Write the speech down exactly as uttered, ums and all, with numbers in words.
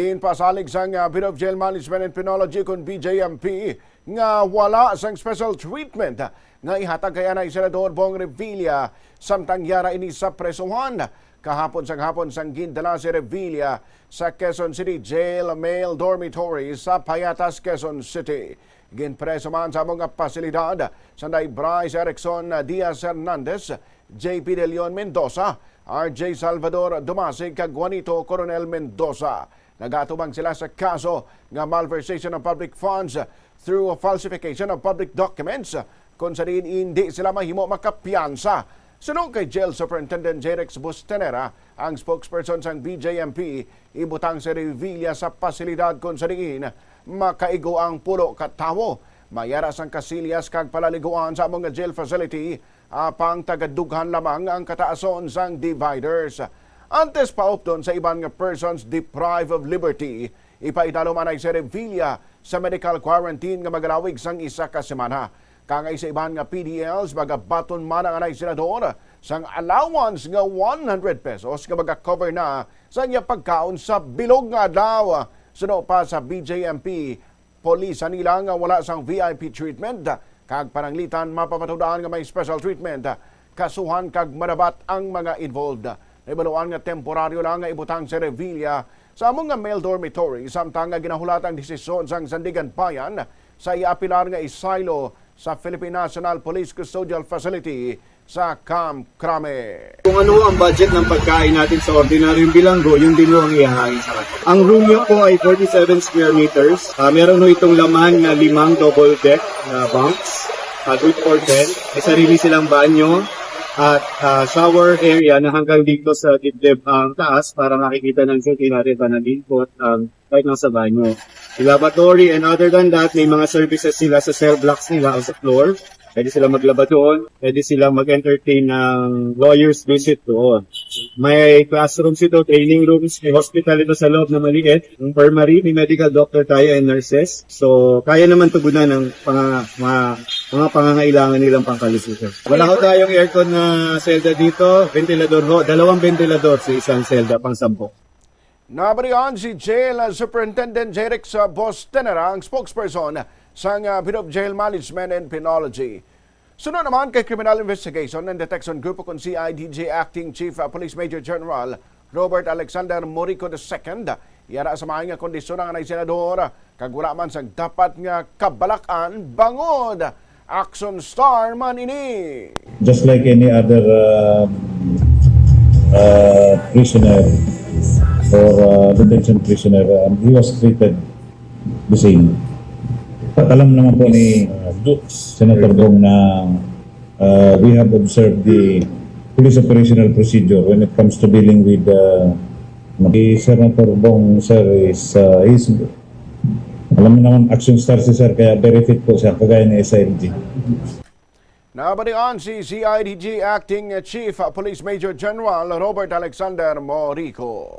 Ginpasalig sang, ah, Bureau of Jail Management and Penology, kon B J M P, nga wala sang special treatment nga ihatag kay anay Senador Bong Revilla, samtang yara ini sa presohan. Kahapon sang hapon sang gindala si Revilla sa Quezon City Jail male dormitory sa Payatas, Quezon City. Ginpreso man sa amo nga pasilidad sanday Bryce Erickson Diaz Hernandez, J P De Leon Mendoza, R J Salvador Dumasig, kag Juanito Coronel Mendoza. Nagaatubang sila sa kaso nga malversation of public funds through falsification of public documents, kung sa diin indi sila mahimo makapiyansa. Suno kay Jail Superintendent Jerex Bustenera, ang spokesperson sang B J M P, ibutang si Revilla sa pasilidad kung sa diin makaigo ang pulo ka tawo. Mayara sang kasilyas kag palaliguan sa amo nga jail facility, apang tagadughan lamang ang kataason sang dividers. Antes paupdon sa iban nga persons deprived of liberty, ipaidalom anay si Revilla sa medical quarantine nga magalawig sang isa ka semana. Kangay sa iban nga P D Ls, magabaton man ang anay senador sang allowance nga one hundred pesos nga maga-cover na sa iya pagkaon sa bilog nga adlaw. Suno pa sa B J M P, polisan nila nga wala sang V I P treatment, kag pananglitan mapamatud-an nga may special treatment, kasuhan kag marabat ang mga involved. Nahibaluan nga temporaryo lang nga ibutang si Revilla sa amo nga male dormitory, samtang nga ginahulat ang desisyon sang Sandiganbayan sa iaapilar nga isaylo sa Philippine National Police Custodial Facility sa Camp Crame. Kung ano ang budget ng pagkain natin sa ordinaryong bilanggo, yun din ho ang ihahangin sa kanila. Ang room niyo po ay forty-seven square meters. Ah, meron ho itong laman na limang double deck na bunks, ah, good for ten. May sarili silang banyo at, ah, shower area na hanggang dito sa dibdib ang taas para makikita ng centenary panalimpot ang kahit nasa banyo. Laboratory, and other than that, may mga services sila sa cell blocks nila o sa floor. Pwede sila maglaba doon. Pwede sila mag-entertain ng lawyers visit doon. May classrooms ito, training rooms, may hospital ito sa loob na maliit. Infirmary, may medical doctor tayo and nurses. So, kaya naman tugunan ng panga, mga, mga pangangailangan nilang pangkalusugan. Wala ho tayong aircon na selda dito, ventilador ho, dalawang ventilador sa isang selda, pang sampo. Nabatian si Jail Superintendent Jerex Bostenera, ang spokesperson sang, ah, Bureau of Jail Management and Penology. Sunod naman kay Criminal Investigation and Detection Group, kon C I D G Acting Chief, ah, Police Major General Robert Alexander Morico the second. Yara sa maay nga kondisyon ang anay senador, kag wala man sang dapat nga kabalak-an bangod Action Star man ini. Just like any other, uh, uh, prisoner or, uh, detention prisoner, um, he was treated the same. Alam naman po ni, uh, Senator Bong na, uh, we have observed the police operational procedure when it comes to dealing with, uh, si Senator Bong, sir, is, uh, is, alam mo naman, Action Star si sir, kaya very fit po siya, kagaya ni S I L G. Nabatian si C I D G Acting Chief Police Major General Robert Alexander Morico.